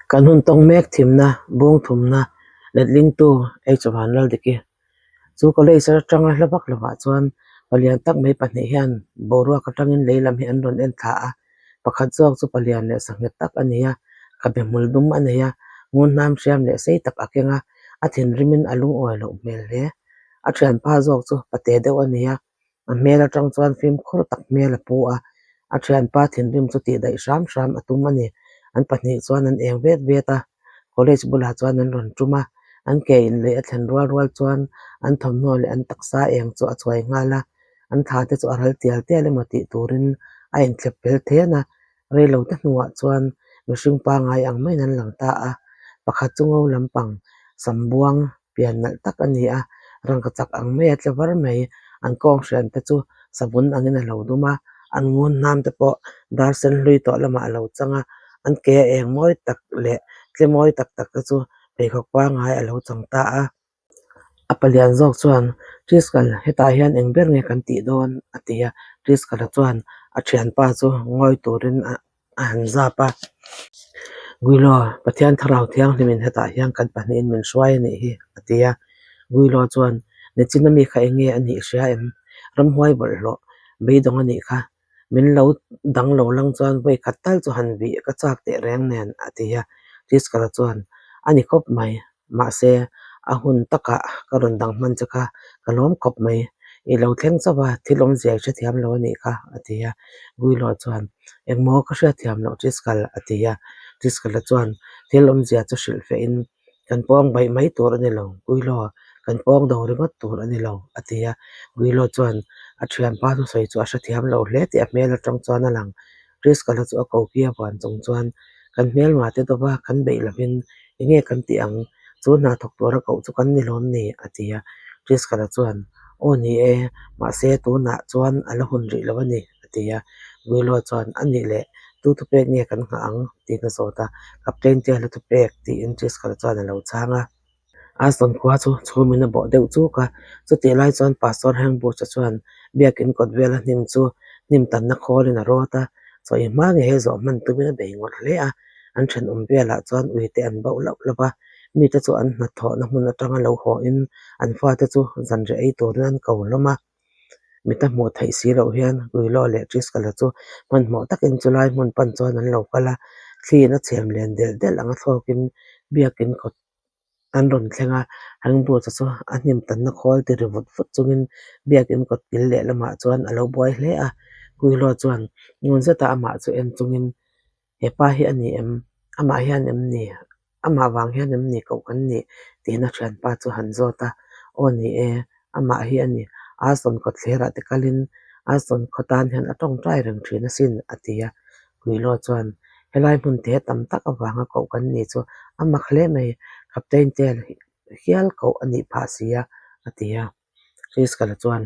Kan hun tawng mek thimna, bung thumna, letlingtu H Vanlaldiki. Chu college atanga hla vak lovah chuan palian tak mai pahnih hian boruak atangin lei lam hi an rawn en thla a, pakhat zawk chu palian leh sanghet tak a ni a, khabe hmul dum a nei a, ngun hnam hriam leh sei tak a keng a, a thinrimin a lungawi loh hmel hle. A thianpa zawk chu pate deuh a ni a, a hmel atang chuan fimkhur tak hmel a pu a, a thianpa thinrim chu tih daih hram hram a tum a ni. An pahnih chuan an eng vet vet a, college bulah chuan an rawn tum a, an ke inlei a thlen rual rual chuan an thawmhnaw leh an taksa eng chu a chuai nghal a, an thla te chu a ral tial tial emaw tih turin a inthlep fel then a, reilo te hnuah chuan mihring pangai ang maiin an lang ta a, pakhat chu ngo lampang sam buang pian nalh tak a ni a, rangka chak ang mai a tle var mai, an kawng hrian te chu savun angin a lo dum a, an ngun hnam te pawh dar sen hlui tawh lamah a lo chang a, an ke a eng mawi tak leh tle mawi tak tak te chu pheikhawk pangai a lo chang ta a. A palian zawk chuan, Triscal, hetah hian eng ber nge kan tih dawn? a ti a, Triscal-a chuan a thianpa chu ngawi turin a a han zap a. Guilo, Pathian Thlarau Thianghlimin hetah hian kan pahnihin min hruai a nih hi, a ti a. Guilo chuan, Nichina mi kha eng nge a nih hria em? Ramhuai bawlhhlawh beidawng a nih kha. Min lo dang lo lang chuan vawi khat tal chu han vih ka chak teh reng nen, a ti a. Tiskala chuan, A ni khawp mai. Mahse, a hun takah ka rawn dang hman che kha ka lawm khawp mai. I lo thleng chauh a, thil awmzia i hrethiam lo a nih kha, a ti a. Guilo chuan, Engmaw ka hriatthiam loh Tiskal, a ti a. Tiskala chuan thil awmzia chu hrilh fehin, Kan pawng baih mai tur a ni lo, Guilo, kan pawng do ringawt tur a ni lo, a ti a. Guilo chuan a thianpa thusawi chu a hrethiam lo hle tih a hmel atang chuan a lang. Tiskala chu a koki a vuan chung chuan, Kan hmelma te dawva kan beih lovin enge kan tih ang? Chu hna thawk tura koh chu kan ni lawm ni? a ti a. Tiskala chuan, Aw ni e, mahse tunah chuan a la hun rih lo a ni, a ti a. Guilo chuan, A nih leh, tu thupek nge kan nghah ang? tiin a zawt a. Captain Tiala thupek, tiin Tiskala chuan a lo chhang a. Aston khua chu chhumin a bawh deuh chuk a, chutih lai chuan Pastor Hangbush-a chuan biakin kawt vela hnim chu hnim tanna khawlin a rawt a, chaw i hma ngei a zawh hman tumin a bei ngawt hle a, an thenawm velah chuan uite an bauh loh loh a, mite chu an hnathawhna hmun atanga lo hawhin an fate chu zanriah ei turin an ko hlawm a. Mita hmuh theih si loh hian Guilo leh Triscala chu hmanhmawh takin chulai hmun pan chuan an lo kal a, thliin a chhem len delh delh anga thlawkin biakin kawt an rawn thleng a, Hangbuta chu a hnim tanna khawl ti ri vut vut chungin biakin kawt kil leh lamah chuan a lo buai hle a, Guilo chuan ngun zeta amah chu en chungin He pa hi a ni em? Amah hian em ni? Amah vang hian em ni koh kan nih? tiin a thianpa chu han zawt a, Aw ni e, amah hi a ni. Aston kawtthlerah te kalin Aston khaw tan hian a tawngtai reng thin asin, a ti a. Guilo chuan, Helai hmun te tam tak avanga koh kan nih chu a mak hle mai, Captain Tel hial koh a nih phah si a, a ti a. Fiskala chuan,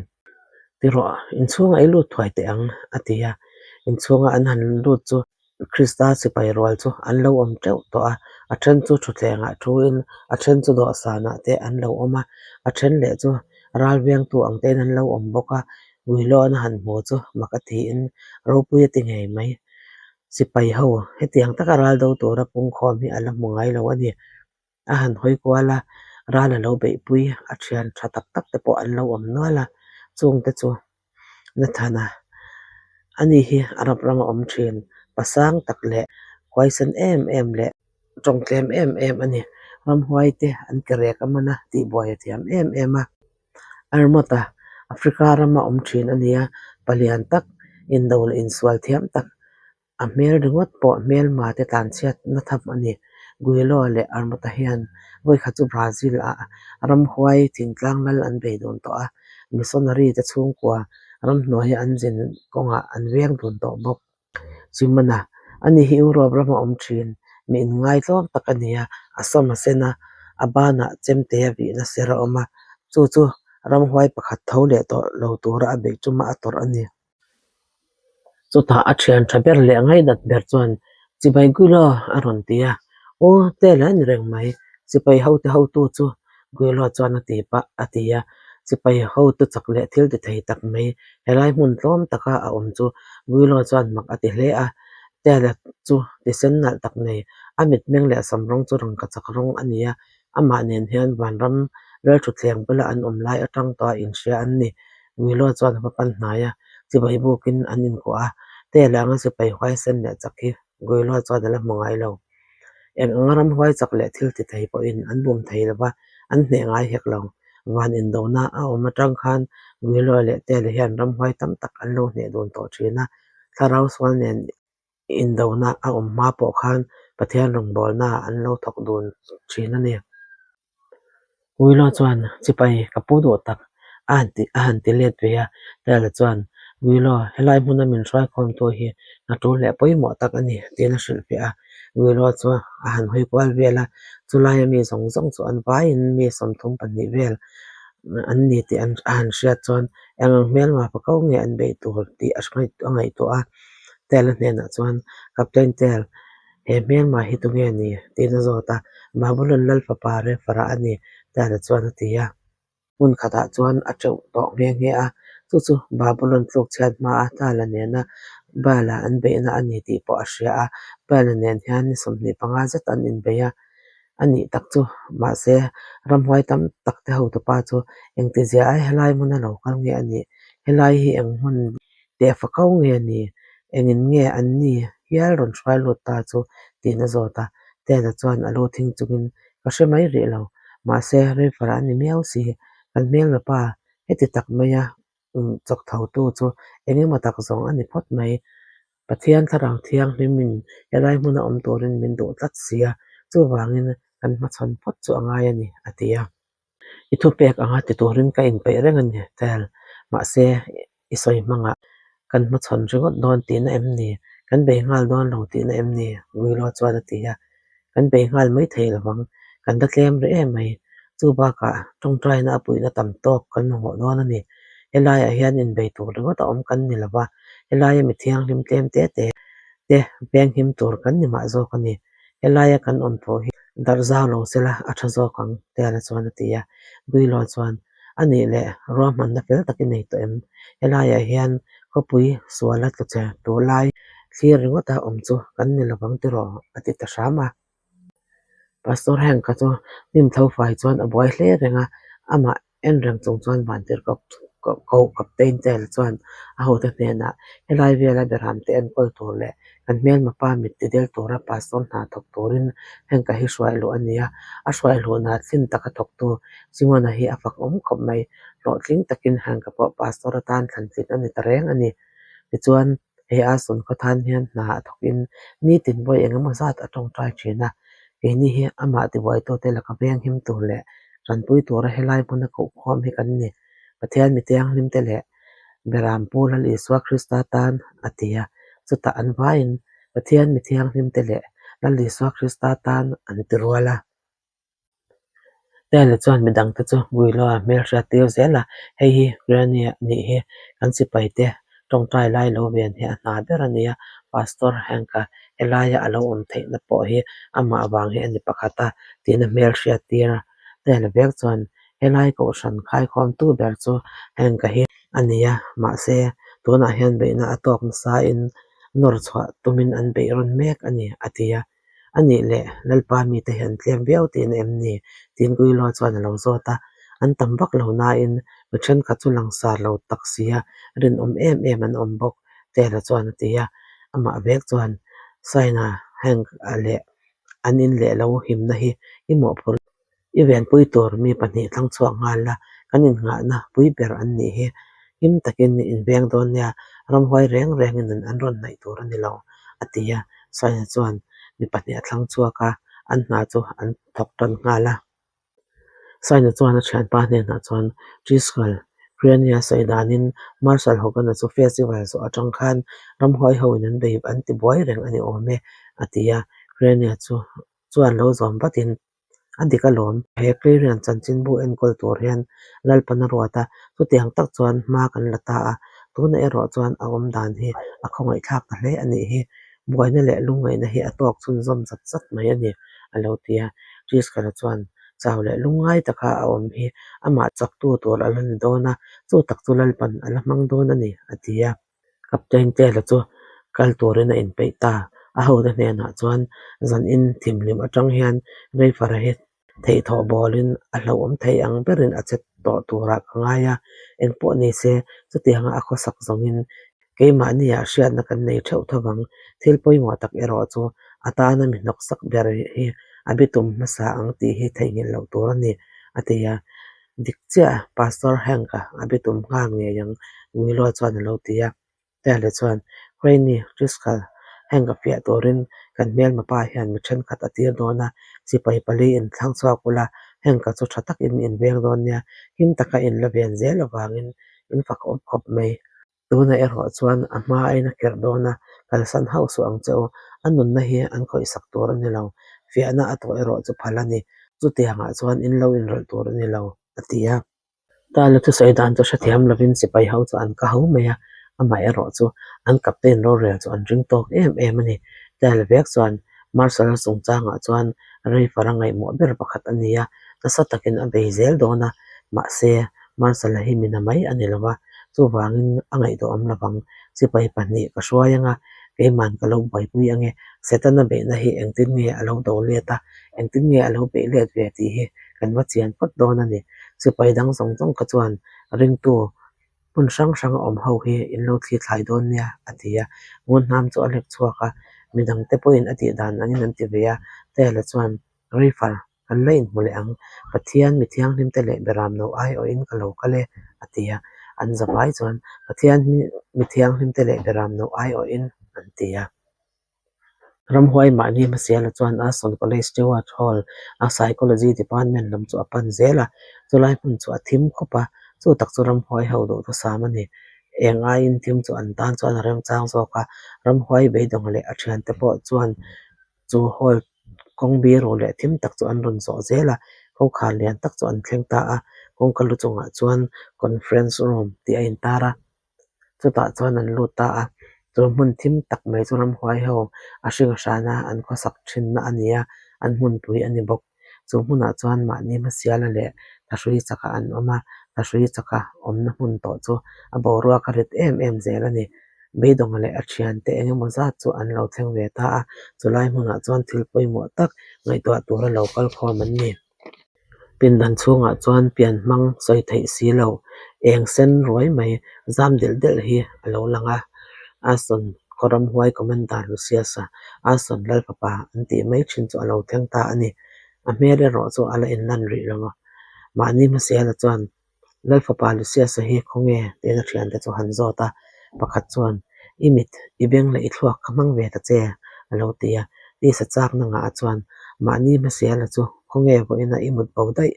Ti rawh, inchhungah i lut thuai teh ang, a ti a. Inchhunga an han lut chu Krista sipai rual chu an lo awm teuh tawh a, a then chu thutthlengah thuin a then chu dawhsanah te an lo awm a, a then leh chu ral vengtu ang tein an lo awm bawk a. Guilawn a han hmu chu mak a tiin ropui a ti ngei mai. Sipai ho hetiang taka ral do tura pungkhawm hi a la hmu ngai lo a ni. A han hawi kual a, ral a lo beihpui a thian tha tak tak te pawh an lo awm nual a, chung te chu Nathana ani hi Arab rama awm thin pasang tak leh huaisen em em leh tawngtlem em em a ni. Ramhuai te an ke rek a man a, tihbuai a thiam em em a. Armata Africa rama awm thin a ni a, palian tak indo leh insual thiam tak A hmel ringawt pawh hmelma te tlanchhiat na tham a ni. Guilo leh Armata hian vawikhat chu Brazil ah ramhuai thingtlang lal an bei dun tawh a, missionary te chhungkua ramhnuaia an zin kawngah an veng dun tawh bawk. Chimana, ani hi Europe rama awm thin, mi inngai tlawm tak a ni a, a sawm a sen a, a banah chemte a vihna ser a awm a, chu chu ramhuai pakhat tho leh tawh lo tura a beih tuma a tawrh a ni. Chutah a thian tha ber leh ngaidat ber chuan, Chibai Guilo a rawn ti a. Aw, tel a ni reng mai, sipai hote hotu chu Guilo chuan a ti pah a ti a. Sipai hotu chak leh thil ti thei tak mai, helai hmun tlawm taka a awm chu Guilo chuan mak a ti hle a. Tela chu tisen nalh tak nei, A mitmeng leh sam rawng chu rangkachak rawng a ni a, amah nen hian vanram lalthutthleng bula an awm lai atang tawh a inhria an ni. Guilo chuan a va pan hnai a, chibai bukin an inkuah a, Tela anga sipai huaisen leh chak hi Guilo chuan a la hmu ngai lo. Eng anga ram huai chak leh thil ti thei pawhin an bum thei lo va, an hneh ngai hek lo. Van indona a awm atang khan Guilo leh Tela hian ram huai tam tak an lo hneh dun tawh thin a, thlarau sual nen indona a awm hma pawh khan Pathian rawngbawlna an lo thawk dun thin a ni. Guilo chuan, Chipai, ka pu duh tak a han ti a han ti let ve a. Tela chuan, Guilo, helai hmuna min hruaikhawmtu hi hna tul leh pawimawh tak a ni, tiin a hrilhfiah a. Guilo chu a han hawi kual vel a, chulaia mi zawng zawng chu an vaiin mi 32 vel an ni tih a han hriat chuan eng ang hmelma pa ko nge an beih tur tih a ngaihtuah a. Tela hnenah chuan, Captain Tel, he hmelma hi tunge ni? tiin a zawt a. Babulon lal fapa Refara a ni, Tela chuan a ti a. Hmun khatah chuan a teuh tawh nghe nghe a, chu chu Babulon tluk chhiat hmaa Tala nena Baala an beihna a ni tih pawh a hria a. Baala nen hian ni 25 zet an inbei a, a nih tak chu. Mahse, ramhuai tam tak te hotupa chu engtizia ai helai hmuna lo kal nge a nih? Helai hi eng hmun teh fa ko nge ni? Engin nge an ni hial rawn hruai lut ta chu? tiin a zawt a. Tela chuan a lu thing chungin, Ka hre mai rih lo. Mahse, River a ni miau si. Kan hmelma pa heti tak maia chawk thotu chu eng emaw tak zawng a ni phawt mai. Pathian thlarau thianghlimin helai hmuna awm turin min duh tlat si a, chuvangin kan hmachhawn phawt chu a ngai a ni, a ti a. I thupek anga ti turin ka inpeih reng a ni, Tel. Mahse, i sawi hmangah kan hmachhawn ringawt dawn tihna em ni? Kan bei nghal dawn lo tihna em ni? Guilo chuan a ti a. Kan bei nghal mai thei lo vang, kan la tlem rih em mai. Chu bakah tawngtaina a puihna tam tawk kan mamawh dawn a ni. Helaiah hian inbei tur ringawt a awm kan ni lo va, helaia mi thianghlim tlem te te te venghim tur kan ni mah zawk a ni. Helaia kan awm tawh hi darh zau lo sela a tha zawk ang, Tiala chuan a ti a. Guilo chuan, A nih leh ruahmanna fel tak i nei tawh em? Helaiah hian khawpui suala tlu che tur lai thlir ringawta awm chu kan ni lovang tiraw? a ti ta hram a. Pastor Hank-a chu hnim tho fai chuan a buai hle reng a, amah en reng chung chuan Vantirhkoh Captain Tel chuan a hote hnenah helai vela beramte enkawl tur leh kan hmelma pa mit ti del tura pastor hna thawk turin Hank-a hi hruai luh a ni a, a hruai luhna thlin taka thawktu Simona hi a fak awm khawp mai. Hlawhtling takin Hank-a pawh pastor atan thlan tlin a ni ta reng a ni. Tichuan, he Ason khawthan hian hna a thawkin nitin vawi eng emaw zat a tawngtai thin a. Keini hi amah tibuaitute laka venghim tur leh tanpui tura helai hmuna kohkhawm hi kan ni. Pathian mi thianghlimte leh Beram Pu Lal Isua Krista tan a ti a. Chutah an vaiin Pathian mi thianghlimte leh Lal Isua Krista tan an ti rual a. Tele chuan midangte chu Guiloa hmelhriat tir zel a, hei hi Granny nih hi kan sipaite tawngtai lai lo ven hi a hna ber a nia, Pastor Hank-a helaia a lo awm theihna pawh hi amah vang hi a ni pakhat a, tiin a hmelhriat tir a. Tele vek chuan helai kohhran khaikhawmtu ber chu Hank-a hi a ni a, mahse tunah hian beihna a tawk nasain nawr chhuah tumin an beih rawn mek a ni, a ti a. A nih leh, Lalpa mite hi an tlem viau tihna em ni? tiin Guilo chuan a lo zawt a. An tam vak lo nain mi thenkhat chu langsar lo tak sia rinawm em em an awm bawk, Tela chuan a ti a. Amah vek chuan Saina, Hank-a leh an in leh lo himna hi i mawhphurh. I venpui tur mi pahnih thlang chhuak nghal la, kan innghahna pui ber an nih hi. Him takin inveng dawn nia, ramhuai reng rengin an rawn hnaih tur a ni lo, a ti a. Saina chuan mi pahnih a thlang chhuak a, an hna chu an thawk tan nghal a. Saina chuan a thianpa hnenah chuan, Driscoll, Kriania sawi danin Marshal Hogan-a chu festival zawh atang khan ramhuai hoin an bei an ti buai reng a ni awm e, a ti a. Kriania chu chuan lo zawm vatin, A dik alawm, he Clarion chanchinbu enkawl tur hian Lalpan a ruat a, chutiang tak chuan hma kan la ta a, tunah erawh chuan a awm dan hi a khawngaihthlak ta hle a nih hi, buaina leh lungngaihna hi a tawk chhunzawm zat zat mai a ni, a lo ti a. Driscoll-a chuan chau leh lungngai taka a awm hi amah chaktu tur a la ni dawn a, chu tak chu Lalpan a la hmang dawn a ni, a ti a. Captain Taylor chu kal turin a inpeih ta. A hote hnenah chuan zanin thimhlim atang hian Rayfara hi theihthawh bawlin a hlauhawm thei ang berin a che tawh turah ka ngai a, engpawh ni se chutianga a khawsak zawngin keimahniah hriatna kan nei theuh tho vang. Thil pawimawh tak erawh chu a tana mi hnawksak ber hi a bitum hmasa ang tih hi theihnghilh loh tur a ni, a ti a. Dik chiah Pastor Hank-a a bitum nghal ngei ang, Willow chuan a lo ti a. Tale chuan, Craney, Driscoll, heng ka fiah turin kan hmelma pa hian mi thenkhat a tir dawn a, sipai pali in thlang chhuak ula, heng ka chu tha takin in veng dawn nia, him taka in la ven zel avangin in fak awm khawp mai. Tunah erawh chuan a hma aiin a kerh dawn a, kalsan hauh suh ang che u, a nunna hi an khawihsak tur a ni lo, fiahna a tawh erawh chu phal a ni, chutiangah chuan in lo inrawlh tur a ni lo, a ti a. Tala thusawi dan chu hrethiam lovin sipai ho chu an ka ho mai a, amaherawh chu an captain rorel chu an ring tawk em em a ni. Tala vek chuan Marshal-a chungchangah chuan Rayfar-a ngaihmawh ber pakhat a ni a, nasa takin a bei zel dawn a, mahse Marshal-a hi mina mai a ni lo va, chuvangin a ngaihtuahawm lovang. Sipai pahnih ka hruai anga, keiman ka lo buaipui ange, Setana beihna hi engtin nge a lo do let a, engtin nge a lo beih let ve tih hi kan va chian phawt dawn a ni. Sipai dang zawng zawng kha chuan ringtu hmun hrang hrang a awm ho hi in lo thli thlai dawn nia a ti a, Ngunhnam chu a lek chhuak a, midangte pawhin a tih dan angin an ti ve a, Tela chuan Rifle kan la inhmu leh ang, Pathian mi thianghlimte leh beram no aiawhin ka lo kal e a ti a, an zavai chuan Pathian mi thianghlimte leh beram no aiawhin an ti a. Ramhuai mahni hmasiala chuan Aston College Stewart Hall a Psychology Department lam chu a pan zel a, chulai hmun chu a thim khawp a, chu tak chu ramhuai ho duhthusam a ni. Eng aiin thim chu an tan chuan a remchang zawk a, ramhuai beidawng leh a thiante pawh chuan chu hall kawng biru leh thim tak chu an rawn zawh zel a, kawngkhar lian tak chu an thleng ta a, kawngka lu chungah chuan Conference Room tih a intar a. Chutah chuan an lut ta a, chu hmun thim tak mai chu ramhuai ho a hring hrana an khawsak thinna a ni a, an hmunpui a ni bawk. Chu hmunah chuan mahni hmasiala leh thahrui chaka an awm a, thahrui chaka awmna hmun tawh chu a boruak a rit em em zel a ni. Beidawng leh a thiante eng emaw zat chu an lo thleng ve ta a, chulai hmunah chuan thil pawimawh tak ngaihtuah tura lo kal khawm an ni. Pindan chhungah chuan pian hmang sawi theih si lo, eng sen ruai mai zam delh delh hi a lo lang a. Aston khaw ramhuai Commander Lucius-a Aston Lalfapa an tih mai thin chu a lo thleng ta a ni. A hmel erawh chu a la inlan rih lo a. Mahni hmasiala chuan Lalfapa Lucius-a hi khawnge tiin a thiante chu han zawt a, pakhat chuan, I mit, i beng leh i thluak ka hmang ve ta che, a lo ti a. Tisa chakna ngah chuan, Mahni hmasiala chu khawnge vawiina i mut bo daih?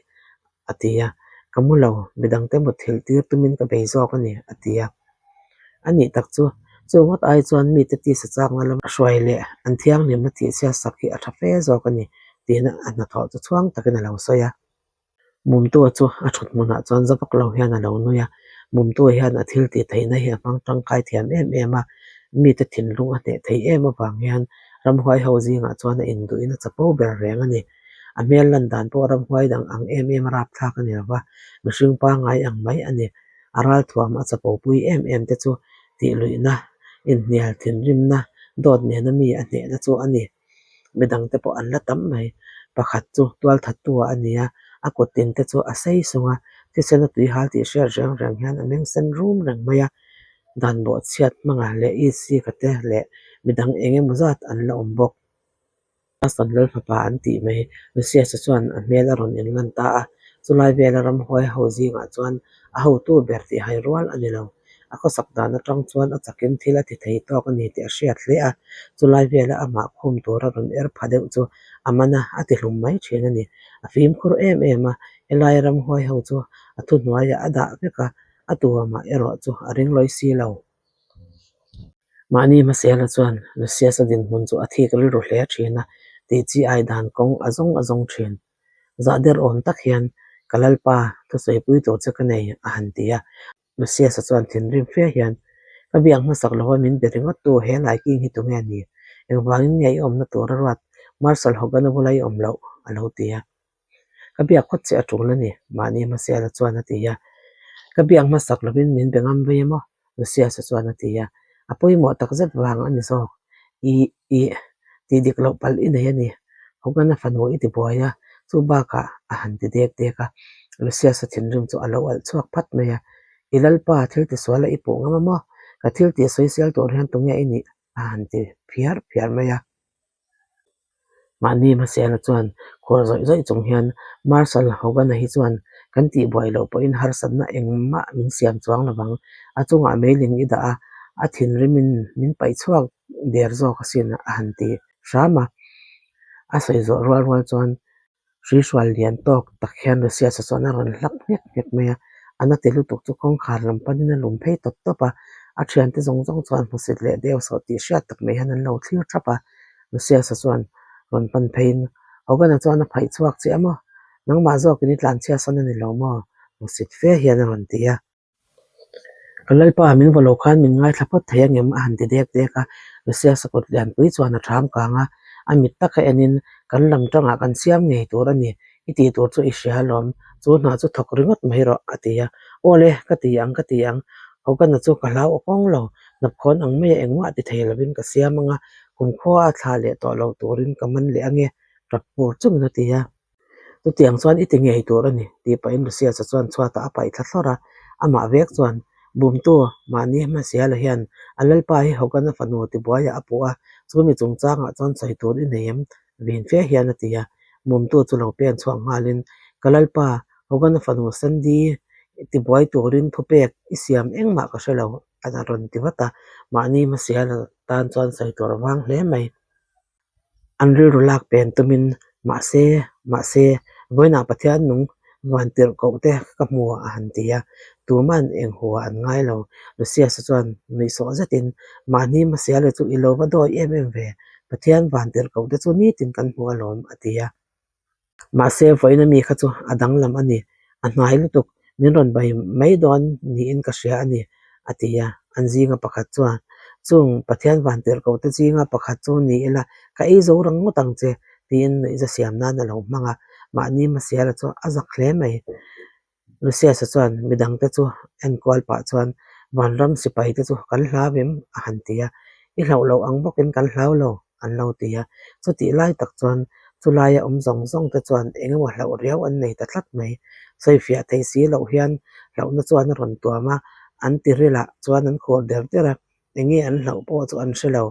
a ti a. Ka mu lo, midangte mutthilh tir tumin ka bei zawk a ni, a ti a. A nih tak chu, chu ngawt ai chuan mite tisa chakna lam a hruai leh an thianghlimna tihchhiat sak hi a tha fe zawk a ni, tiin a hnathawh chu chhuang takin a lo sawi a. Mumtua chu a thut hmunah chuan za vak lo hian a lo nui a, Mumtua hian a thil tih theihna hi a hmang tangkai thiam em em a, mite thinlung a hneh thei em avang hian ramhuai ho zingah chuan a induhin a chapo ber reng a ni. A hmel lan dan pawh ramhuai dang ang em em a rapthlak a ni lo va, mihring pangngai ang mai a ni. A ralthuam a chapo pui em em te chu tihluihna, inhnial thinrimna, dawt nena mi a hnehna chu a ni. Midangte pawh an la tam mai. Pakhat chu tualthattu ah a ni a, a kut tin te chu a sei sung a, thisen a tui hal tih hriat reng reng hian a meng sen rum reng mai a. Dan bawhchhiat hmangah leh Isika te leh midang eng emaw zat an la awm bawk. Aston Lalfapa an tih mai Lucius-a chuan a hmel a rawn inlan ta a, chulai vela ramhuai ho zingah chuan a hotu ber tih hai rual a ni lo. A khawsak dan atang chuan a chakin thil a ti thei tawk a ni tih a hriat hle a, chulai vela amah khum tura rawn er pha deuh chu a man a, a ti hlum mai thin a ni. A fimkhur em em a, helai ramhuai ho chu a thuhnuaiah a dah vek a, a tuamah erawh chu a ring lawi si lo. Mahni hmasela chuan Lucius-a dinhmun chu a thik rilru hle thin a, tih chi ai dan kawng a zawng a zawng thin. Zah der awm tak hian ka Lalpa thusawipui tur che ka nei a han ti a. Lucius-a chuan thinrim fe hian, Ka biak hmasak lova min be ringawt tu he lai king hi tunge ni? Engvangin nge i awmna tur a ruat Marshal Hogan-a bula i awm loh? a lo ti a. Ka biak phawt che a tul a ni, mahni hmasiala chuan a ti a. Ka biak hmasak lovin min be ngam vei emaw? Lucius-a chuan a ti a. A pawimawh takzet vang a ni zawk. Ih, ih, tih dik loh palh i nei a ni. Hogan-a fanu i ti buai a, chu bakah a han ti dek dek a. Lucius-a thinrim chu a lo alh chhuak phat mai a, I lalpa, thil tisuala i puh ngam a maw? Ka thil tih sawisel tur hian tunge i nih? a han ti phiar phiar mai a. Mahni hmasiala chuan khuar zawih zawih chung hian Marshal Hogan-a hi chuan kan tihbuai loh pawhin harsatna engmah min siam chuang lovang. A chungah meiling i dah a, a thinrimin min paih chhuak der zawk asin a han ti hram a. A sawi zawh rual rual chuan Hruihrual lian tawk tak hian Lucius-a chuan a rawn hlak nghek nghek mai a, a na ti lutuk chu kawngkhar lam panin a lum phei tawp tawp a, a thiante zawng zawng chuan hmusit leh deuh sawh tih hriat tak mai hian an lo thlir thap a, Lucius-a chuan rawn pan pheiin Hogan-a chuan a phaih chhuak chiah maw? Nangmah zawkin i tlanchhia sawn a ni lo maw? Hmusit fe hian a rawn ti a. Ka lalpa min vaw lo khan min ngaithla phawt thei angem a han ti dek dek a, Lucia sakawt lianpui chuan a ṭham kang a, a mit taka enin kan lam ṭangah kan siam ngei tur a ni, i tih tur chu i hria alawm, chu hna chu thawk ringawt mai rawh a ti a, Aw le, ka ti ang ka ti ang, Hogan-a chu ka hlau awkawng lo, hnapkhawn ang maia engmah ti thei lovin ka siam ang a, kumkhua a thlah leh tawh lo turin ka man leh ange, ṭap pur chungin a ti a. Chutiang chuan i ti ngei tur a ni, tih pahin Lucius-a chuan chhuatah a paih thla thlawrh a. Amah vek chuan, Bumtu, mahni hmasiala hian a lalpa hi Hogan-a fanu tibuaiah a puh a, chu mi chungchangah chuan sawi tur i nei em? Vin fe hian a ti a. Bumtu chu lo pen chhuak nghalin, Ka lalpa, Hogan-a fanu Sandy tibuai turin thupek i siam engmah ka hre lo, a rawn ti vat a. Mahni hmasiala tan chuan sawi tur a vang hle mai. An rilru lak pen tumin, Mahse, mahse, vawiinah Pathian nung van tirh koh te ka hmu a han ti a, tuma'n eng hua an ngai lo. Lucius-a chuan nuihsawh zetin, Mahni hmasiale chu i lo va dawi em em ve, Pathian van tirh koh te chu nitin kan hmu alawm, a ti a. Mahse, vawiin ami kha chu a danglam a ni. A hnai lutuk, min rawn bai mai dawn niin ka hria a ni, a ti a. An zinga pakhat chuan, Chung Pathian vantirhkohte zinga pakhat chu ni ila, ka ei zo rang ngawt ang che, tiin nuihza siam nan a lo hmang a. Mahni hmasiala chu a zak hle mai. Lucius-a chuan midangte chu enkual pah chuan, Vanram sipaite chu kan hlau em? a han ti a. I hlauh loh ang bawkin kan hlau lo, an lo ti a. Chutih lai tak chuan chulaia awm zawng zawng te chuan eng emaw hlauh riau an nei ta tlat mai. Sawifiah theih si loh hian hlauhna chuan a rawn tuam a, an tirilah chuan an khur der der a. Enge an hlauh pawh chu an hre lo.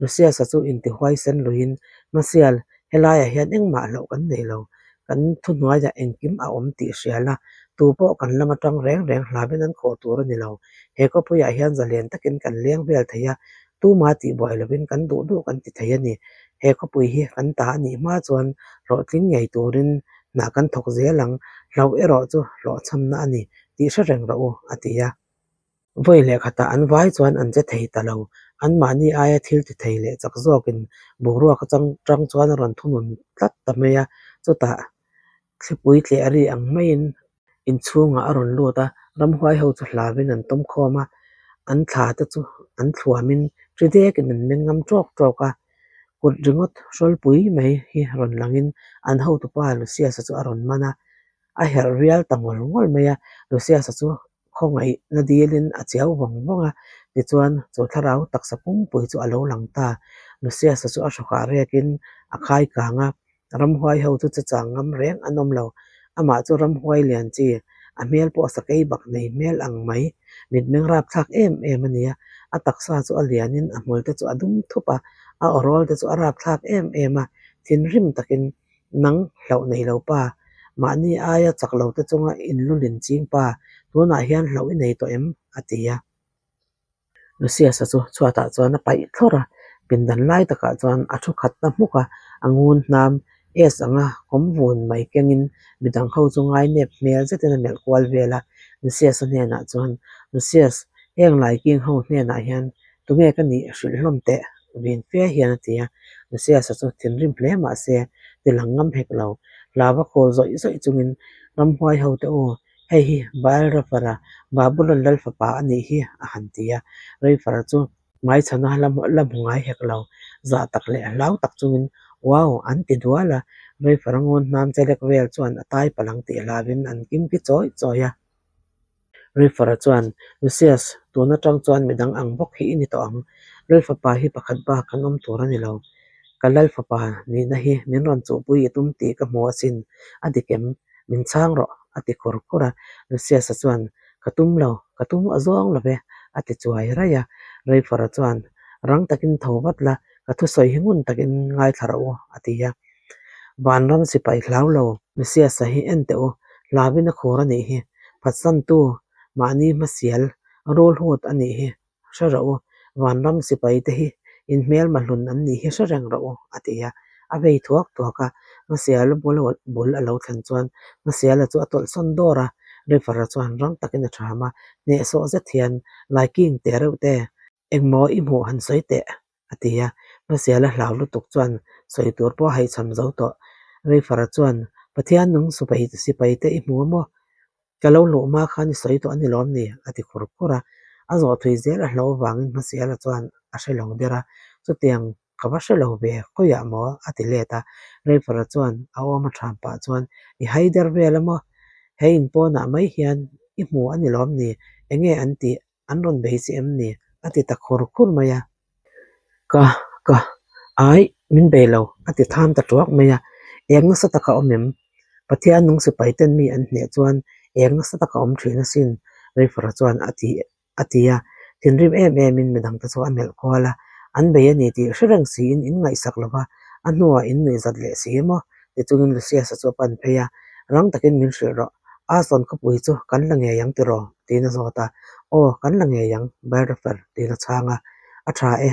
Lucius-a chu intihuai sen luiin, Masial, helaiah hian engmah hlauh kan nei lo. Kan thuhnuaiah engkim a awm tih hria la, tu pawh kan lam atang reng reng hlauhin an khawh tur a ni lo. He khawpuiah hian zalen takin kan leng vel thei a, tuma tihbuai lovin kan duh duh kan ti thei a ni. He khawpui hi kan ta a nih hma chuan hlawhtling ngei turin hna kan thawk zel ang, hlauh erawh chu hlawhchhamna a ni tih hre reng rawh u, a ti a. Vawi leh khatah an vai chuan an che thei ta lo. Anmahni aia thil ti thei leh chak zawkin boruak atang tang chuan a rawn thunun tlat ta mai a. Chutah thlipui tleh ri ang maiin inchhungah a rawn lut a, ramhuai ho chu hlauin an tawm khawm a, an thla te chu an thluamin ri dekin an meng ngam tawk tawk a. Kut ringawt hrawlpui mai hi rawn langin an hotupa Lucius-a chu a rawn man a, a herh rial ta ngawr ngawr mai a. Lucius-a chu Khawngaihna dilin a chiau vawng vawng a, tichuan chu thlarau taksa pumpui chu a lo lang ta. Lucius-a chu a hrawkah rekin a khai kang a, ramhuai ho chu chechang ngam reng an awm lo. Amah chu ramhuai lian chi, a hmel pawh sakei bak nei hmel ang mai, mitmeng rapthlak em em a ni a. A taksa chu a lianin a hmul te chu a dum thup a, a awrawl te chu a rapthlak em em a, thinrim takin Nang hlauh nei lo pa, mahni aia chak lo te chunga inlulin ching pa, tunah hian hlauh i nei tawh em? a ti a. Lucius-a chu chhuatah chuan a paih thlawrh a, pindan lai takah chuan a thu khat ta hmuk a, a ngun hnam S anga kawm vun mai kengin midang ho chu ngainep hmel zetin a melh kual vel a. Lucius-a hnenah chuan, Lucius, heng lai king ho hnenah hian Tunge ka nih hrilh hlawm teh? Vin fe hian a ti a. Lucius-a chu thinrim hle mah se ti lang ngam hek lo. Hlava khawl zawih zawih chungin ramhuai ho te u, hei hi Baal Rafara, Babulon lal fapa a nih hi a han ti a. Rafara chu hmaichhana la hmu ngai hek lo. Zah tak leh hlau tak chungin Wow! an ti dual a. Rafara ngawn hnam chelek vel chuan a tai palang tih hlauhin an kimki chawi chawi a. Riffer-a chuan, Lucius, tun atang chuan midang ang bawk hi i ni tawh ang. Lalfapa hi pakhat bak kan awm tur a ni lo. Ka Lalfapa nihna hi min rawn chuhpui i tum tih ka hmu asin, a dik em? Min chhang rawh, a ti khur khur a. Lucius-a chuan, Ka tum lo, ka tum a zawng lo ve, a ti chuai raih a. Rayford-a chuan, Rang takin tho vat la, ka thusawi hi ngun takin ngaithla rawh u, a ti a. Vanram sipai hlau lo, Lucius-a hi en teh u, hlauin a khur a nih hi. Phatsantu, mahni hmasial, rul hut a nih hi. Hre rawh u, Vanram sipai te hi inhmelma hlun an nih hi hre reng rawh u, a ti a. A vei thuak thuak a, Hmasiala bul bul a lo thlen chuan Hmasiala chu a tawlhsawn dawr a, River-a chuan rang takin a ṭham a, hnehsawh zet hian Laiking teh reuh te, engmaw i hmuh han sawi teh, a ti a. Hmasiala hlau lutuk chuan sawi tur pawh a haihchham zo tawh. River-a chuan, Pathian nung sipai sipai te i hmu a maw? Ka lo hluh hma khan i sawi tawh a ni lawm ni? a ti khur khur a. A zawh thui zel a hlo vangin Hmasiala chuan a hre lo der a, Chutiang ka va hre lo ve, khawiah maw? a ti let a. Rayford-a chuan a awm a ṭham pah chuan, I hai der vel a maw? He in pawnah mai hian i hmu a ni lawm ni? Enge an tih? An rawn bei che em ni? a ti ta khur khur mai a. Ka, ka, ai, min bei lo, a ti tham ta ṭuak mai a. Eng nasa taka awm em? Pathian nung sipai ten mi an hneh chuan eng nasa taka awm ṭhin asin, Rayford-a chuan a ti a ti a. Thinrim em emin midangte chu a melh kual a, an bei a ni tih hre reng siin in ngaihsak lo va, a hnuah in nuihzat leh si emaw? Ti chungin Lucius-a chu a pan phei a, Rang takin min hrilh rawh, Aston khawpui chu kan la ngei ang tiraw? tiin a zawt a. Aw, kan la ngei ang, Biographer, tiin a chhang a. A tha e.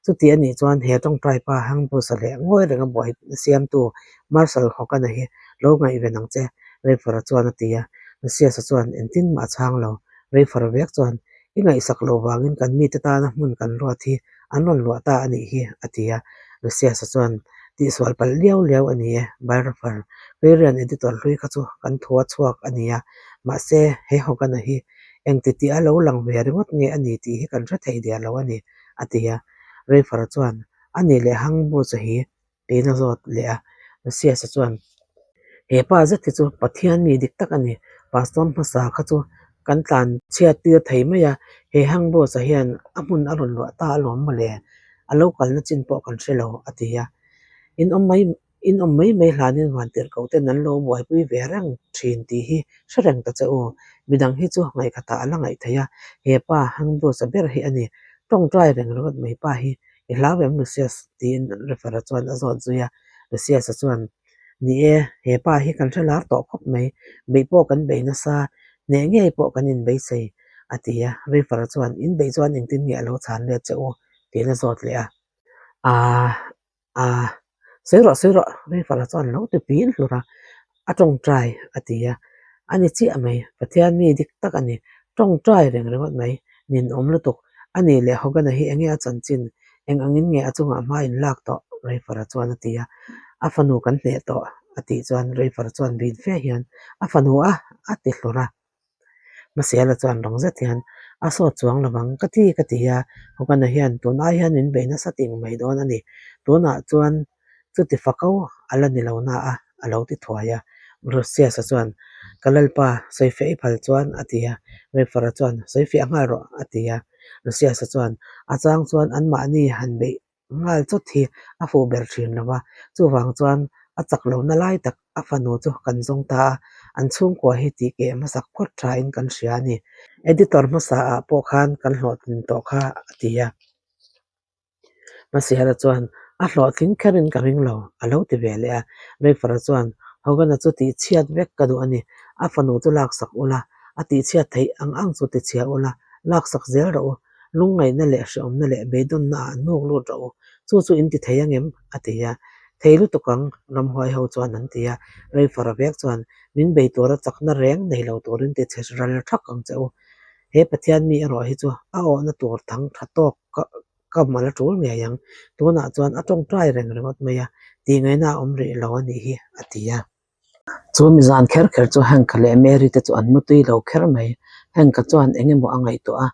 Chuti a nih chuan he tawngtai pa Hangbusa leh ngawi renga buai siamtu Marshal Hogan-a hi lo ngaihven ang che, Rayford-a chuan a ti a. Lucius-a chuan engtin mah a chhang lo. Rayford-a vek chuan, I ngaihsak loh vangin kan mite tana hmun kan ruat hi an rawn luah ta a nih hi, a ti a. Lucius-a chuan, Tihsual palh liau liau a ni e, Biographer. Ririan editor hlui kha chu kan thu a chhuak a ni a, mahse he Hogan-a hi engti tih a lo lang ve ringawt nge a ni tih hi kan hre thei der lo a ni, a ti a. Rayford-a chuan, A nih leh hang bu chu hi tiin a zawt leh a. Lucius-a chuan, He pa zet hi chu Pathian mi dik tak a ni, Pastor hmasa kha chu kan tlan chhiat tir thei mai a, he hang boss-a hian a hmun a rawn luah ta alawm mawle, a lo kalna chin pawh kan hre lo, a ti a. In awm mai In awm mai mai hlanin vantirhkoh ten an lo buaipui ve reng thin tih hi hre reng ta che u. Midang hi chu ngaihkhatah a la ngaih theih a, he pa Hangbusa ber hi a ni. Tawngtai reng ringawt mai pa hi i hlau em Lucius? tiin Refer-a chuan a zawt zui a. Lucius-a chuan, Ni e, he pa hi kan hre lar tawh khawp mai. Beih pawh kan bei nasa, hneh ngei pawh kan inbeisei, a ti a. Refer-a chuan, In beih chuan engtin nge a lo chhan let che u? tiin a zawt leh a. Aaa. A, sawi rawh sawi rawh, Rifala chuan lo ti pin hlur a, a tawngtai a ti a, a ni chiah mai, Pathian mi dik tak a ni, tawngtai reng ringawt mai, ninawm lutuk, a nih leh Hogan-a hi enge a chanchin, eng angin nge a chungah hma in lak tawh, Rifala chuan a ti a, a fanu kan hneh tawh a tih chuan Rifala chuan bin fe hian a fanu a a ti hlur a. Hmasiala chuan rang zet hian a sawt chuang lo vang ka ti ka ti a, Hawkana hian tun ai hian min bei nasa ting mai dawn a ni. Tunah chuan chuti fako a la ni lo na a, a lo ti thuai a. Rusiasa chuan, Ka lalpa, sawifiah i phal chuan a ti a. Rayford-a chuan, Sawifiah nghal rawh a ti a. Rusiasa chuan, A chang chuan anmahni han beih Nghal chawt hi a fuh ber thin lo a, chuvang chuan a chak lohna lai tak a fanu chu kan zawng ta a, an chhungkua hi tih keh hmasak phawt thain kan hria a ni. Editor hmasa ah pawh khan kan hlawhtlin tawh kha a ti a. Hmasiala chuan a hlawhtling kherin ka ring lo a lo ti ve leh a. Rayford-a chuan Hogan-a chu tih chhiat vek ka duh a ni, a fanu chu laksak ula, a tih chhiat theih ang ang chu ti chhia ula, laksak zel rawh u, Lungngaihna leh hrehawmna leh beidawnna ah hnuk lut rawh u, chu chu in ti thei angem? a ti a. Thei lutuk ang, ramhuai ho chuan an ti a. Reifara vek chuan, Min bei tura chakna reng nei lo turin ti chhe ral thak ang che u. He Pathian mi erawh hi chu a awhna tur thang tha tawk ka mal a tul ngei ang. Tunah chuan a tawngtai reng ringawt mai a, tihngaihna a awm rih lo a nih hi, a ti a. Chu mizan kher kher chu Hank-a leh Mary te chu an mutui lo kher mai. Hank-a chuan eng emaw a ngaihtuah a,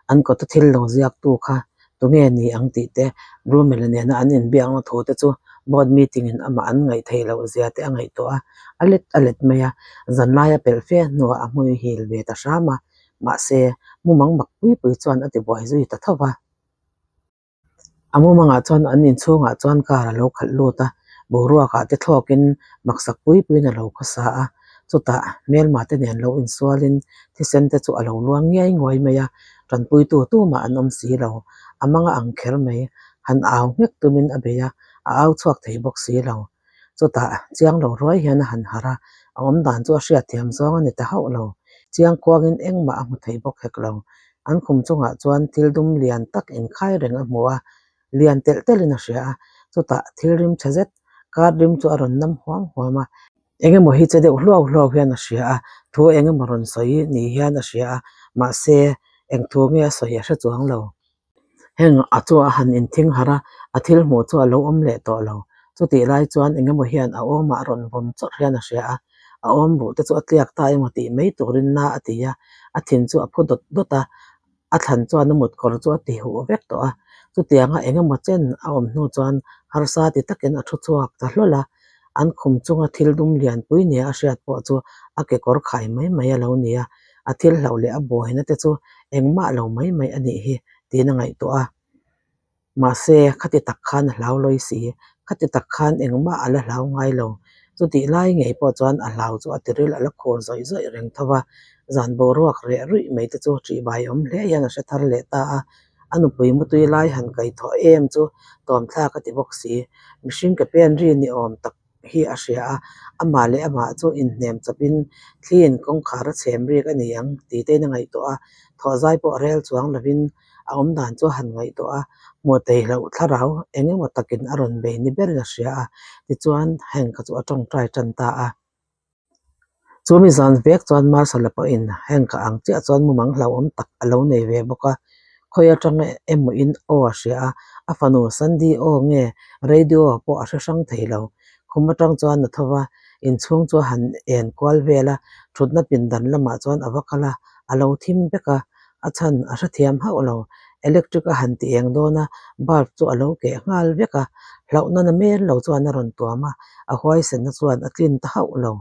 an kawta thil lo ziaktu kha tunge ni ang tih te, Brummel-a nena an inbiakna thu te chu board meeting-in amah an ngaih theih loh zia te a ngaihtuah a, a let a let mai a. Zanlaia pelh fe hnuah a hmui hil ve ta hram a, mahse mumang mak pui pui chuan a tibuai zui ta tho va. A mumangah chuan an inchhungah chuan car a lo khalh lut a, boruakah te thlawkin maksak pui puiin a lo khawsa a. Chutah hmelma te nen lo insualin thisen te chu a lo luang ngiai nguai mai a, tanpuitu tumah an awm si lo. A mang a ang kher mai, han au nghek tumin a bei a, a au chhuak thei bawk si lo. Chutah chiang lo ruai hian a han harh a, a awm dan chu a hriatthiam zawng a ni ta hauh lo. Chiang kuangin engmah a hmu thei bawk hek lo. An khum chungah chuan thil dum lian tak inkhai reng a hmu a, lian telh telhin a hria a. Chutah thil rim tha zet kar rim chu a rawn nam huam huam a. Eng emaw hi che deuh hluau hluau hian a hria a, thu eng emaw rawn sawi ni hian a hria a, mahse eng thu nge a sawi a hre chuang lo. Heng a chu a han inthing harh a, a thil hmuh chu a lo awm leh tawh lo. Chutih lai chuan eng emaw hian a awmah rawn vawm chawrh hian a hria a, a awm buh te chu a tliak ta emaw tih mai turin na a ti a, a thin chu a phu dawt dawt a, a thlan chuan a mutkawr chu a ti huh vek tawh a. Chutianga eng emaw chen a awm hnu chuan harsa ti takin a thu chhuak ta hlawl a, an khum chunga thil dum lianpui nia a hriat pawh chu a kekawr khai mai mai a lo ni a. A thil hlauh leh a buaina te chu engmah lo mai mai a nih hi tiin a ngaihtuah a. Mahse, khati tak khan a hlau lawi si. Khati tak khan engmah a la hlau ngai lo. Chutih lai ngei pawh chuan a hlau chu a tiril a la khur zawih zawih reng tho va. Zan boruak reh ruih mai te chu ṭihbai awm hle hian a hre thar leh ta a. A nupui mutui lai han kaihthawh em chu tawmthlak a ti bawk si. Mihring ke pen ri ni awm tak hi a hria a, amah leh amah chu inhnem chawpin thliin kawngkhar a chhem rik a ni ang tih te in a ngaihtuah a, thawhzai pawh rel chuang lovin a awm dan chu a han ngaihtuah a, hmuh theihloh thlarau eng emaw takin a rawn bei ni berin a hria a, tichuan heng kha chu a tawngtai tan ta a. Chu mi zan vek chuan Marshall-a pawhin heng ka ang chiah chuan mumang hlauhawm tak a lo nei ve bawk a, khawi atanga emaw in aw a hria a, a fanu Sandy aw nge radio pawh a hre hrang thei lo. Khum atang chuan a tho va, inchhung chu a han en kual vel a, thutna pindan lamah chuan a va kal a, a lo thim vek a, a chhan a hrethiam hauh lo. Electric a han ti eng dawn a, bulb chu a lo keh nghal vek a, hlauhna na mel lo chuan a rawn tuam a, a huaisenna chuan a tlin ta hauh lo.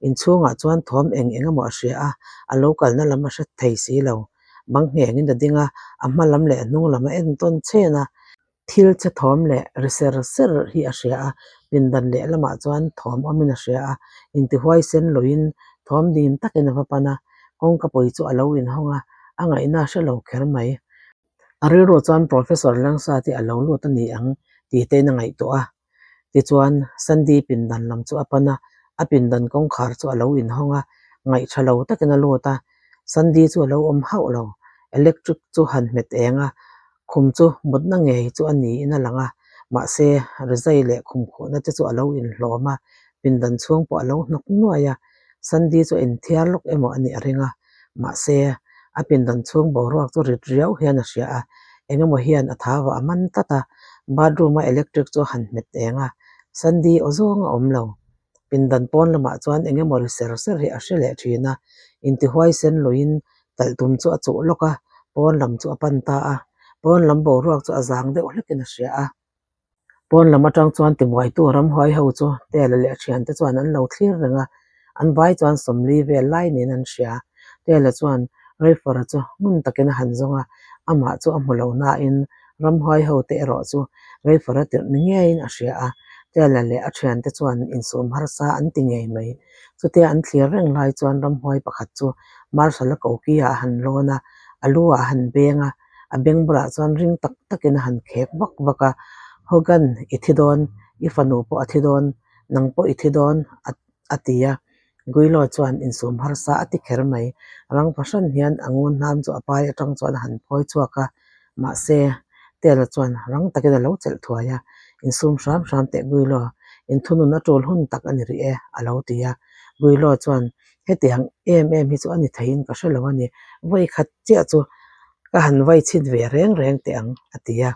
Inchhungah chuan thawm eng eng emaw a hria a, a lo kalna lam a hre thei si lo. Bang nghengin a ding a, a hma lam leh a hnung lam a en tawn chhen a. Thil che thawm leh ri ser ser hi a hria a, pindan lehlamah chuan thawm awmin a hria a, intihuaisen loin thawm dim takin a va pan a, kawngka pui chu a lo inhawng a, a ngaihna a hre lo kher mai. A rilru chuan Professor Langsati a lo lut a ni ang tih tein a ngaihtuah a. Tichuan, Sandy pindan lam chu a pan a, a pindan kawngkhar chu a lo inhawng a, ngaihṭha lo takin a lut a, Sandy chu a lo awm hauh lo. Electric chu han hmet eng a, khum chu mutna ngei chu a niin a lang a, mahse, rizai leh khum khuhna te chu a lo inhlawm a, pindan chhung pawh a lo hnawk nuai a, Sandy chu a inthiar lawk emaw a nih a ring a, mahse, a pindan chhung boruak chu rit riau hian a hria a, eng emaw hian a thau a man tlat a, bathroom a electric chu a han hmet eng a, Sandy aw zawng a awm lo. Pindan pawn lamah chuan eng emaw ri ser ser hi a hre leh thin a, intihuai sen luiin talh tum chu a chuh lawk a, pawn lam chu a pan ta a, pawn lam boruak chu a zang deuh hlekin a hria a. Pawn lam atang chuan tibuaitu ramhuai ho chu Tela leh a thiante chuan an lo thlir reng a, an vai chuan sawmli vel lai niin an hria. Tela chuan Rayford-a chu ngun takin a han zawng a, amah chu a hmu lo nain ramhuai ho te erawh chu Rayford-a tirh ni ngeiin a hria a, Tela leh a thiante chuan insum harsa an ti ngei mai. Chutia an thlir reng lai chuan ramhuai pakhat chu Marshall-a koki-ah a han lawn a, a lu-ah a han beng a, A beng bulah chuan ring tak takin a han khek vak vak a, Hogan, i thi dawn, i fanu pawh a thi dawn, nang pawh i thi dawn, a ti a. Guilo chuan insum harsa a ti kher mai. Rang fahran hian a ngun hnam chu a pai atang chuan a han phawi chhuak a, mahse, Tela chuan rang takin a lo chelh thuai a, Insum hram hram teh Guilo, inthunun a tul hun tak a ni rih e, a lo ti a. Guilo chuan, Hetiang em em hi chu a ni theiin ka hre lo a ni, vawi khat chiah chu ka han vai chhit ve reng reng teh ang, a ti a.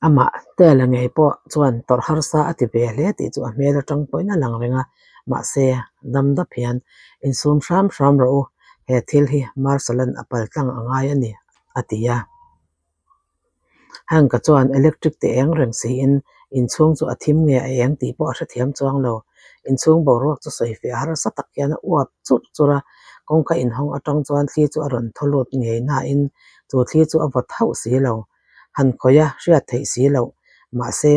Amah Tela ngei pawh chuan tawrh harsa a ti ve hle tih chu a hmel atang pawhin a lang reng a, mahse, dam dap hian, Insum hram hram rawh u, he thil hi Marshall-a'n a pal tlang a ngai a ni, a ti a. Hank-a chuan electric ti eng reng siin inchhung chu a thim nge a eng tih pawh a hrethiam chuang lo. Inchhung boruak chu sawi feh harsa tak hian a uap churh churh a, kawngka inhawng atang chuan thli chu a rawn thaw lut ngei nain chu thli chu a vawt hauh si lo. Han khawih a hriat theih si loh. Mahse,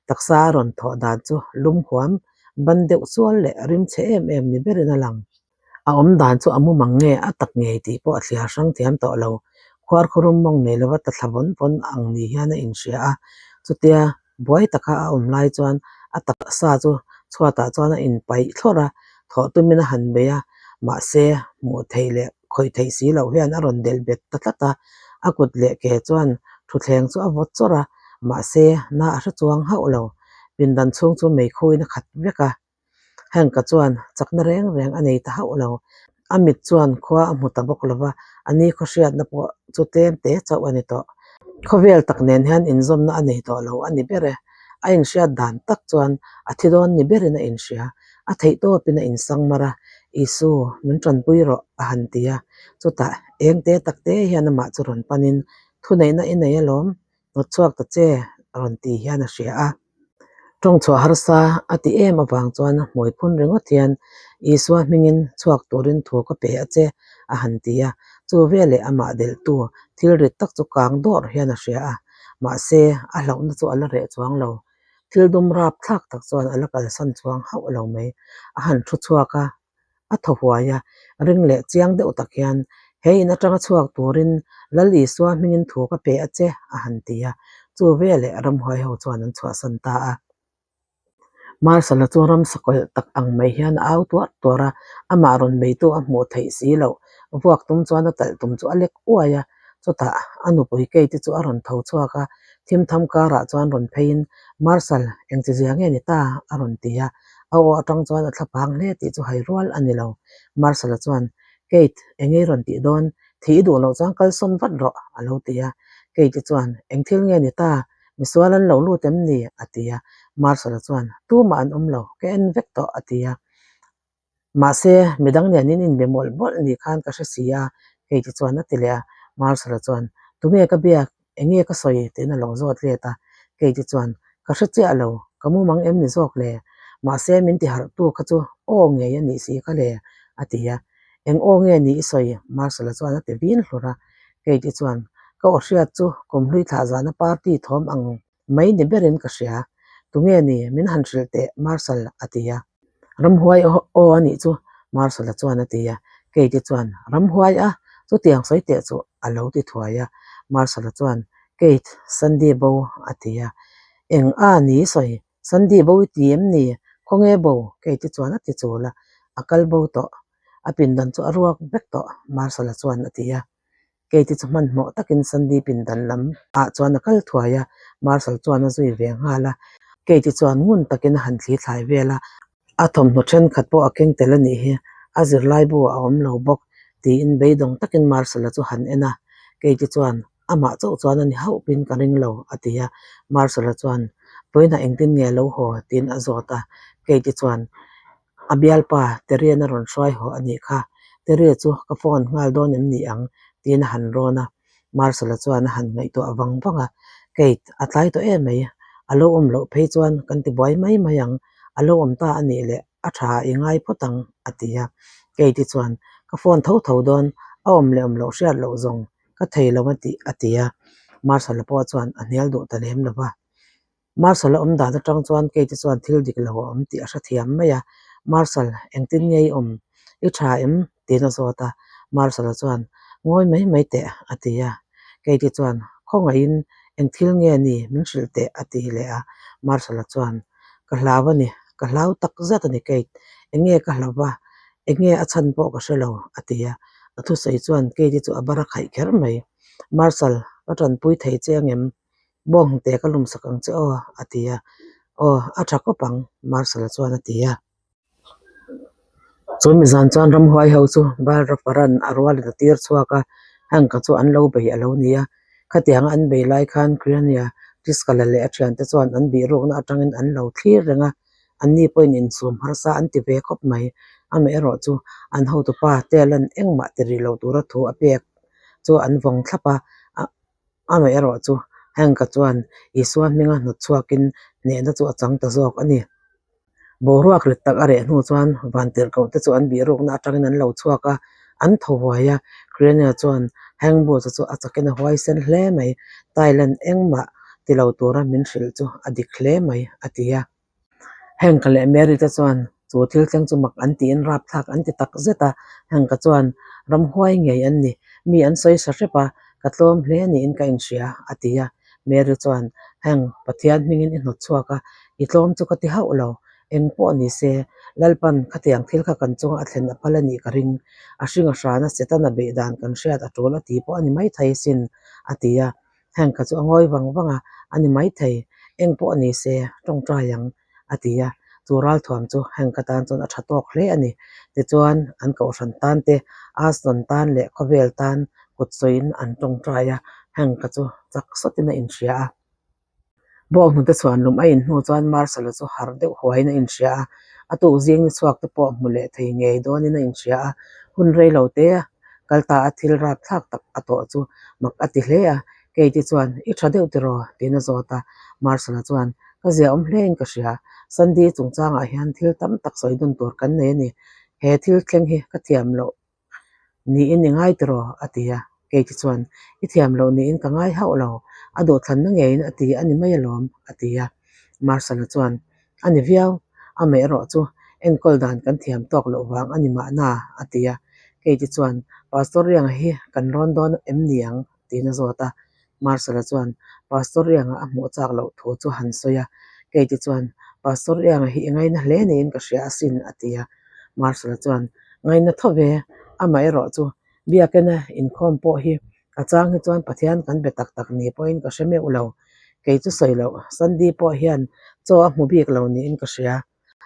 taksa a rawn thawh dan chu lum huam, ban deuh chual leh rim chhe em em ni berin a lang. A awm dan chu a mumang nge a tak ngei tih pawh a thliar hrang thiam tawh lo. Khuarkhurum mawng nei lova ta thla vawn vawn ang ni hian a inhria a. Chutia buai taka a awm lai chuan a taksa chu chhuatah chuan a inpaih thlawrh a, thawh tumin a han bei a, mahse hmuh theih leh khawih theih si loh hian a rawn delh bet ta tlat a. A kut leh ke chuan thutthleng chu a vawt chawrh a, mahse na a hre chuang hauh lo. Pindan chhung chu meikhuin a khat vek a. Hank-a chuan chakna reng reng a nei ta hauh lo. A mit chuan khua a hmu ta bawk lo va, a ni khawhriatna pawh chu tlem te chauh a ni tawh. Khawvel tak nen hian inzawmna a nei tawh lo a ni ber e. A inhriat dan tak chuan a thi dawn ni berin a inhria. A theih tawpin a insang mar a, Isu, min tanpui rawh, a han ti a. Chutah eng te tak te hian amah chu rawn panin, Thuneihna i nei alawm, hnawt chhuak ta che, a rawn ti hian a hria a. Tawng chhuah harsa a ti em avang chuan hmui phun ringawt hian, Isua hmingin chhuak turin thu ka pe a che, a han ti a. Chu veleh amah delhtu thil rit tak chu kang dawrh hian a hria a. Mahse, a hlauhna chu a la reh chuang lo. Thil dum rap thlak tak chuan a la kalsan chuang hauh lo mai. A han thu chhuak a, a thaw huai a, ring leh chiang deuh tak hian, He in atanga chhuak turin Lal Isua hmingin thu ka pe a che, a han ti a. Chu veleh ramhuai ho chuan an chhuahsan ta a. Marshal-a chu ramsa kawlh tak ang mai hian a au tuar tuar a, amah rawn beitu a hmuh theih si loh. Vuak tum chuan a talh tum chu a lek uai a, chutah a nupui Kate-i chu a rawn tho chhuak a, thimtham karah chuan rawn pheiin, Marshal, engchizia nge ni ta? a rawn ti a, a aw atang chuan a thlaphang hle tih chu hai rual a ni lo. Marshal-a chuan, Kate, eng ei rawn tih dawn? Thih i duh loh chuan kalsawn vat rawh, a lo ti a. Kate-i chuan, Eng thil nge ni ta? Misual an lo lut em ni? a ti a. Marshal-a chuan, Tumah an awm lo, ka en vek tawh, a ti a. Mahse, midang nen in inbe mawlh mawlh ni khan ka hre si a, Kate-i chuan a ti leh a. Marshal-a chuan, Tunge ka biak? Enge ka sawi? tiin a lo zawt let a. Kate-i chuan, Ka hre chiah lo, ka mumang em ni zawk le? Mahse, min ti harhtu kha chu aw ngei a nih si kha le, a ti a. Eng aw nge ni i sawi? Marshal-a chuan a ti vin hlur a. Kate-i chuan, Ka aw hriat chu kumhlui thlah zana party thawm ang mai ni berin ka hria. Tunge ni? Min han hrilh teh, Marshal, a ti a. Ramhuai aw a nih chu, Marshal-a chuan a ti a. Kate-i chuan, Ramhuai a? Chutiang sawi teh chu, a lo ti thuai a. Marshal-a chuan, Kate, Sandy bo, a ti a. Eng a ni i sawi? Sandy bo i ti em ni? Khawnge bo? Kate-i chuan a ti chul a. A kal bo tawh. A pindan chu a ruak vek tawh, Marshal-a chuan a ti a. Kate-i chu hmanhmawh takin Sandy pindan lam ah chuan a kal thuai a, Marshal chuan a zui ve nghal a. Kate-i chuan ngun takin a han thli thlai vel a, a thawmhnaw thenkhat pawh a keng tel a nih hi, a zirlai bu a awm lo bawk, tiin beidawng takin Marshal-a chu han en a. Kate-i chuan, Amah chauh chuan a ni hauh pin ka ring lo, a ti a. Marshal-a chuan, Vawiinah engtin nge a lo haw? tiin a zawt a. Kate-i chuan, A bialpa Terry-an a rawn hruai haw a nih kha. Terry chu ka phone nghal dawn em ni ang? tiin a han rawn a. Marshal-a chuan a han ngaihtuah vang vang a, Kate, a tlai tawh em mai. A lo awm loh phei chuan kan ti buai mai mai ang. A lo awm ta a nih leh a tha i ngai phawt ang, a ti a. Kate-i chuan, Ka phone tho tho dawn, a awm leh awm loh hriat loh zawng ka thei lo a tih, a ti a. Marshal-a pawh chuan a hnial duh ta lem lo va. Marshal a awm dan atang chuan Kate chuan thil dik lo a awm tih a hrethiam mai a, Marshal, engtin nge i awm? I tha em? tiin a zawt a. Marshal-a chuan, Ngawi mai mai teh, a ti a. Kate chuan, Khawngaihin eng thil nge ni min hrilh teh, a ti leh a. Marshal-a chuan, Ka hlau a ni, ka hlau tak zet a ni Kate, eng nge ka hlauh va, eng nge a chhan pawh ka hre lo, a ti a. A thusawi chuan Kate chu a bar a khaih kher mai. Marshal, ka tanpui thei che angem? Bawnghnute ka lumsak ang che aw, a ti a. Aw, a tha khawp ang, Marshal-a chuan a ti a. Chu mi zan chuan ramhuai ho chu Balrafaran a rualin a tir chhuak a, Hank-a chu an lo bei a lo ni a. Khatianga an bei lai khan Kriania, Driscoll-a leh a thiante chuan an bihrukna atangin an lo thlir reng a, anni pawhin insum harsa an ti ve khawp mai. Amaherawh chu an hotupa Telan engmah ti rih lo tura thu a pek chu an vawng thlap a, Amaherawh chu Hank-a chuan Isua hminga hnawt chhuakin hnehna chu a chang ta zawk a ni. Boruak rit tak a reh hnu chuan vantirhkohte chu an bihrukna atangin an lo chhuak a, an tho huai a. Kriania chuan, Hank Booth-a chu a chakin a huaisen hle mai. Thailand engmah ti lo tura min hrilh chu a dik hle mai, a ti a. Hank-a leh Mary te chuan chu thil thleng chu mak an tiin rapthlak an ti tak zet a. Hank-a chuan, Ramhuai ngei an ni. Mi an sawi sa hrep a, ka tlawm hle niin ka inhria, a ti a. Mary chuan, Hank, Pathian hmingin i hnawt chhuak a, i tlawm chu ka ti hauh lo. Eng pawh ni se, Lalpan khatiang thil kha kan chunga a thlen a phal a nih ka ring. A hring a hrana Setana beih dan kan hriat a tul a ti pawh a ni maithei sin, a ti a. Hank-a chu a ngawi vang vang a, A ni maithei, eng pawh ni se, tawngtai ang, a ti a. Chu ralthuam chu Hank-a tan chuan a tha tawk hle a ni. Tichuan, an kohhran tan te, Aston tan leh khawvel tan kut sawiin an tawngtai a, Hank-a chu chak sawtin a inhria a. Bawnghnute chhuan lum a in hnu chuan Marshall-a chu harh deuh huaiin a inhria a, a tuk zing ni chhuak te pawh hmu leh thei ngei dawnin a inhria a, hun rei lo te kal ta a thil rapthlak tak a tawh chu mak a ti hle a, Katie chuan, I tha deuh tiraw? tiin a zawt a, Marshall-a chuan, Ka zia awm hlein ka hria, Sandy chungchangah hian thil tam tak sawi dun tur kan nei a ni, he thil thleng hi ka thiam loh Niin i ngai tiraw? a ti a. Kate chuan, I thiam loh niin ka ngai hauh lo, a duhthlanna ngeiin a ti a ni mai alawm, a ti a. Marshall-a chuan, A ni viau, amaherawh chu enkawl dan kan thiam tawk loh vang a ni mahna, a ti a. Kate chuan, Pastor Rianga hi kan rawn dawn em ni ang? tiin a zawt a. Marshall-a chuan Pastor Rianga a hmuh chak loh thu chu han sawi a. Kate chuan, Pastor Rianga hi i ngaina hle niin ka hria asin, a ti a. Marshall-a chuan, Ngaina tho ve, amaherawh chu biakina inkhawm pawh hi a chang hi chuan Pathian kan be tak tak ni pawhin ka hre meuh lo. Kei chu sawi loh, Sandy pawh hian chaw a hmu bik lo niin ka hria.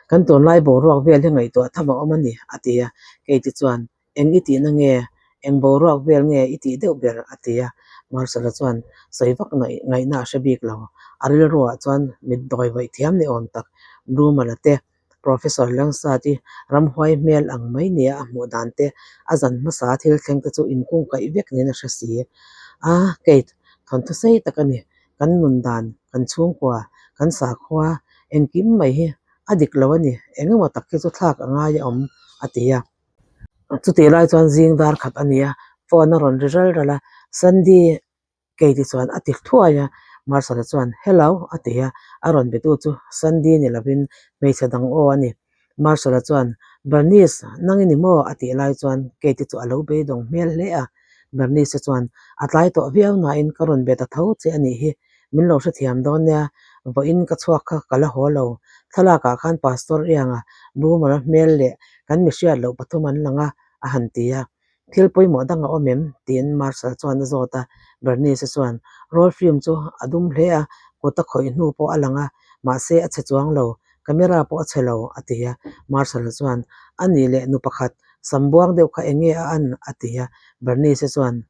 Kan tunlai boruak vel hi ngaihtuah tham a awm a ni, a ti a. Kate chuan, Eng i tihna nge? Eng boruak vel nge i tih deuh ber? a ti a. Marcel-a chuan sawi vak ngaihna a hre bik lo. A rilruah chuan mit dawi vaih thiam ni awm tak Bloomer-a te, Professor Langsat-i ramhuai hmel ang mai nia a hmuh dan te, a zan hmasa thil thleng te chu inkungkaih vek niin a hre si. A, Kate, thawnthu sei tak a ni. Kan nun dan, kan chhungkua, kan sakhua, engkim mai hi a dik lo a ni. Eng emaw tak hi chu thlak a ngai a awm, a ti a. Chutih lai chuan zing dar khat a ni a, phone a rawn ri ral ral a, Sandy Katie chuan a ti thuai a, Marshall-a chuan Hello a ti a, a rawn be tu chu Sandy ni lovin hmeichhe dang aw a ni. Marshall-a chuan Bernice, nang i ni maw? a tih lai chuan Katie chu a lo beidawng hmel hle a, Bernice-a chuan A tlai tawh viau nain ka rawn be ta tho che a nih hi, Min lo hrethiam dawn nia, vawiin ka chhuak kha ka la haw lo. Thlalakah khan Pastor Ianga, Boomer-a hmel leh kan mi hriat loh pathum an lang a, a han ti a. Thil pawimawh dang a awm em? tiin Marshal chuan a zawt a. Bernice chuan, Roll film chu a dum hle a, kut a khawih hnu pawh a lang a, mahse a chhe chuang lo, camera pawh a chhe lo, a ti a. Marshal chuan, A nih leh nu pakhat, sam buang deuh kha eng nge a an? a ti a. Bernice chuan.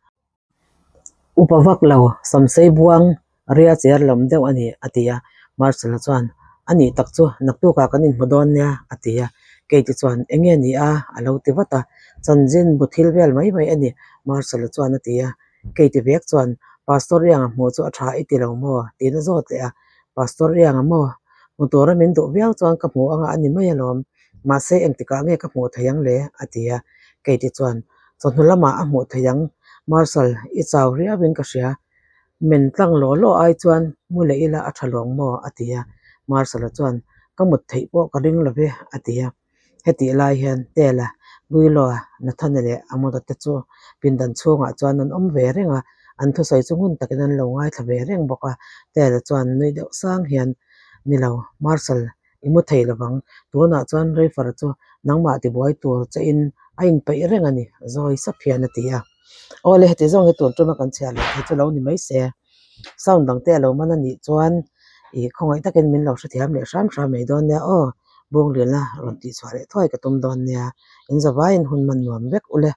Upa vak lo, samsei buang ria cher lawm deuh a ni, a ti a. Marcel-a chuan, A nih tak chu, naktukah kan inhmu dawn nia, a ti a. Kate-i chuan, Eng nge ni a? a lo ti vat a. Chanchin bu thil vel mai mai a ni, Marcel-a chuan a ti a. Kate-i vek chuan, Pastor Rianga hmuh chu a tha i ti lo maw? tiin a zawt leh a. Pastor Rianga maw? Hmu tura min duh viau chuan ka hmu anga a ni mai alawm. Mahse, engtikah nge ka hmuh thei ang le? a ti a. Kate-i chuan, Chawhnu lamah a hmuh theih ang, Marshal, i chau riauin ka hria. Men tlang law law ai chuan mu leh ila a tha lawng maw? a ti a. Marshal-a chuan, Ka mut theih pawh ka ring lo ve, a ti a. Hetih lai hian Tela, Guilo-a, Nathana leh Amoda te chu pindan chhungah chuan an awm ve reng a, an thusawi chu ngun takin an lo ngaithla ve reng bawk a. Tela chuan nui deuh sang hian, Ni lo, Marshal, I mu thei lovang, tunah chuan Rayfer chu nangmah tibuai tur che in a inpeih reng a ni, zawi sap hian a ti a. Aw le, heti zawng hi tun tuma kan chhiar leh thei chu lo ni mai se. Sound dang te a lo man a nih chuan i khawngaih takin min lo hrethiam leh hram hram mai dawn nia aw, bunglilna rawn tihchhuah leh thuai ka tum dawn nia, in zavaiin hun man nuam vek ule.